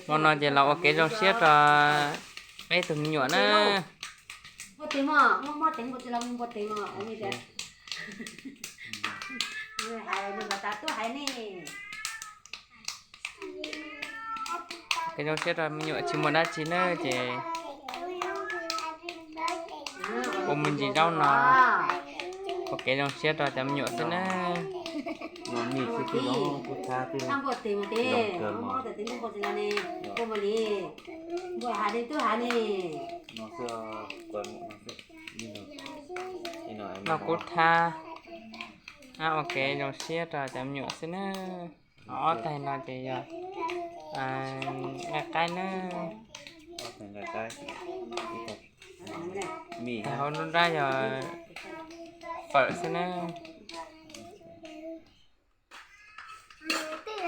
Hmo no ces los ua kev zoo siab rau peb tug me nyuam na. Kev zoo siab rau me nyuam tsis muaj dab tsi na ces ua me ntsis zaub no ua kev zoo siab rau cov me nyuam xwb na. Noj kub thab, ua kev zoo siab rau cov me nyuam xwb na. Ob tais no ces yog nqaij qaib na. Tais hauv lub nrab yog fawm xwb na.